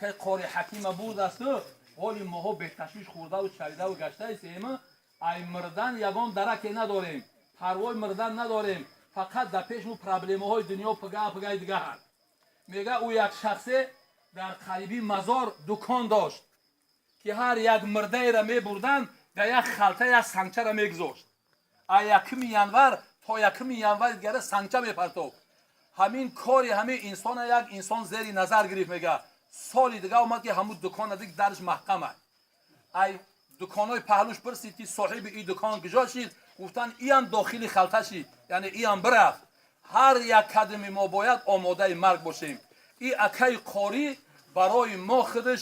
Акай Қори Ҳакима бурдасту ҳоли моҳо беташвиш хӯрдаву чаридаву гаштаистем. Ай мирдан ягон дараке надорем, парвои мирдан надорем, фақат дар пешму проблемаҳои дунё пига пигаи дига ҳаст. Мега, ӯ як шахсе дар қариби мазор дукон дошт, ки ҳар як мирдаеро мебурданд, дар як халта як сангчаро мегузошт. А 1 январ то 1 январи дигара сангча мепартофт. Ҳамин кори ҳамин инсона як инсон зери назар гирифт. Мега, соли дига омад, ки ҳамун дукона диг дарш маҳкама. Ай дуконҳои паҳлӯш пурсид, ки соҳиби и дукон куҷо шид? Гуфтанд, иам дохили халта шид, яъне иам бирафт. Ҳар як кадами мо бояд омодаи марг бошем. И акаи Қорӣ барои мо худаш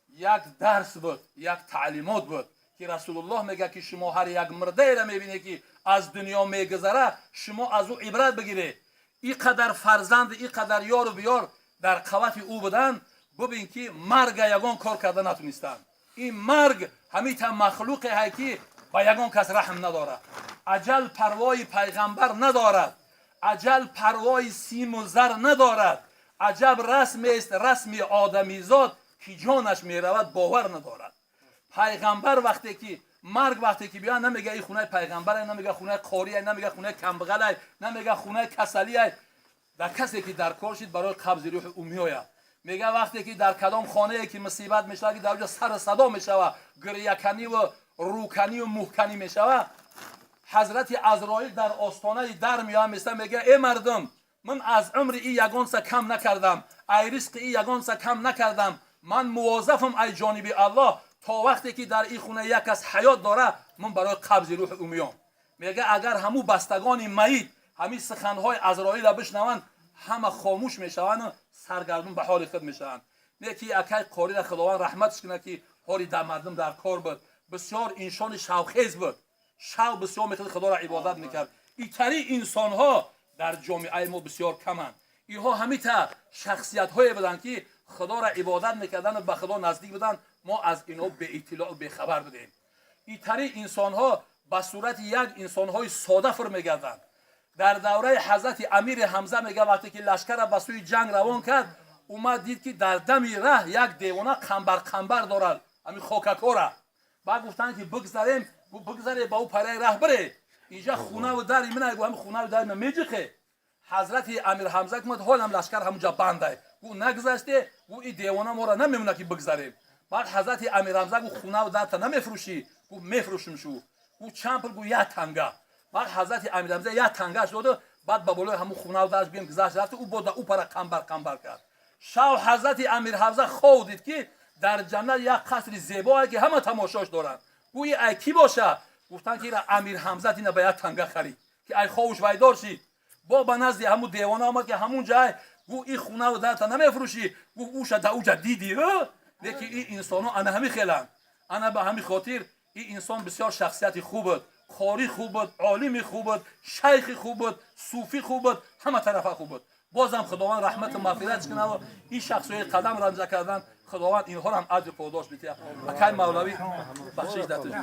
як дарс буд, як таълимот буд, ки Расулуллоҳ мегӯяд, ки шумо ҳар як мирдаеро мебинед, ки аз дунё мегузара, шумо аз ӯ ибрат бигиред. И қадар фарзанд, и қадар ёру биёр дар қавати ӯ буданд, бубин, ки марга ягон кор карда натунистанд. Ин марг ҳамита махлуқе ҳай, ки ба ягон кас раҳм надорад. Аҷал парвои пайғамбар надорад, аҷал парвои симу зар надорад. Аҷаб расмест расми одамизод, ки ҷонаш меравад, бовар надорад. Пайғамбар вақте ки марг вақте ки биёяд, намега и хонаи пайғамбарай, намега хонаи қориай, намега хонаи камбағалай, намега хонаи касалиай. Дар касе ки дар кор шид, барои қабзи рӯҳи ӯ меояд. Мега, вақте ки дар кадом хонае ки мусибат мешавад, ки дар оҷа сару садо мешавад, гиряканиву рӯканиву муҳканӣ мешавад, Ҳазрати Азроил дар остонаи дар меояд, места, мега: «Э мардум, ман аз умри и ягонса кам накардам, ай ризқи и ягонса кам накардам. Ман мувозафам ай ҷониби Аллоҳ. То вақте ки дар ин хона як кас ҳаёт дора, ман барои қабзи рӯҳи ӯ меом». Мега, агар ҳамун бастагони маит ҳамин суханҳои Азроила бишнаванд, ҳама хомӯш мешаванду саргардун ба ҳоли худ мешаванд. Не ки акай Қорира Худованд раҳматш кунад, ки ҳоли дар мардум дар кор буд, бисёр инсони шавхез буд, шав бисёр мехӯд, Худоро ибодат мекард. Итари инсонҳо дар ҷомеаи мо бисёр каманд. Инҳо ҳамита шахсиятҳое буданд, ки Худоро ибодат мекарданду ба Худо наздик буданд. Мо аз инҳо беиттилоъу бехабар будем. Итари инсонҳо ба сурати як инсонҳои сода фур мегарданд. Дар давраи ҳазрати Амири Ҳамза, мега, вақте ки лашкара ба сӯи ҷанг равон кард, омад, дид, ки дар дами раҳ як девона қамбар қамбар дорад, ҳамин хокакора. Баъд гуфтанд, ки бигзарем, бигзаре, ба ӯ параи раҳ бире, инҷа хунаву дари мина, ҳами хунаву дари мина меҷиқе. Ҳазрати Амир Ҳамза гумад, ҳолам лашкар ҳамунҷа бандай. Гу нагузаште, гу и девона моро намемона, ки бигзарем. Баъд ҳазрати Амир Ҳамза гу: «Хунаву дарта намефурӯшӣ?» Гу: «Мефурӯшим». Шу гу: «Чанд пул?» Гу: «Як танга». Баъд ҳазрати Амир Ҳамза як тангаш доду, баъд ба болои ҳамун хунаву дарш бигем гузашт, рафту ӯ бо да ӯ пара қамбар қамбар кард. Шав ҳазрати Амир Ҳамза хов дид, ки дар ҷаннат як қасри зебое, ки ҳама тамошош доранд. Гӯи: «Ай кӣ боша?» Гуфтанд, ки ира Амир Ҳамза ина ба як танга харид, ки ай ховуш вайдор шид. Бо ба назди ҳамун девона омад, ки ҳамун ҷай. Гу: «И хунаву дарта намефурӯшӣ?» Гу: «Уша да уҷа дидӣ». Лекин ин инсонҳо ана ҳами хеланд. Ана ба ҳамин хотир ин инсон бисёр шахсияти хуб буд, қорӣ хуб буд, олими хуб буд, шайхи хуб буд, суфӣ хуб буд, ҳама тарафа хуб буд. Бозам Худованд раҳмату мағфиратш кунаву ин шахсҳои қадам ранҷа кардан, Худованд инҳоро ҳам аҷру подош битиҳад. Акай Мавлавӣ, бахшиш датуш.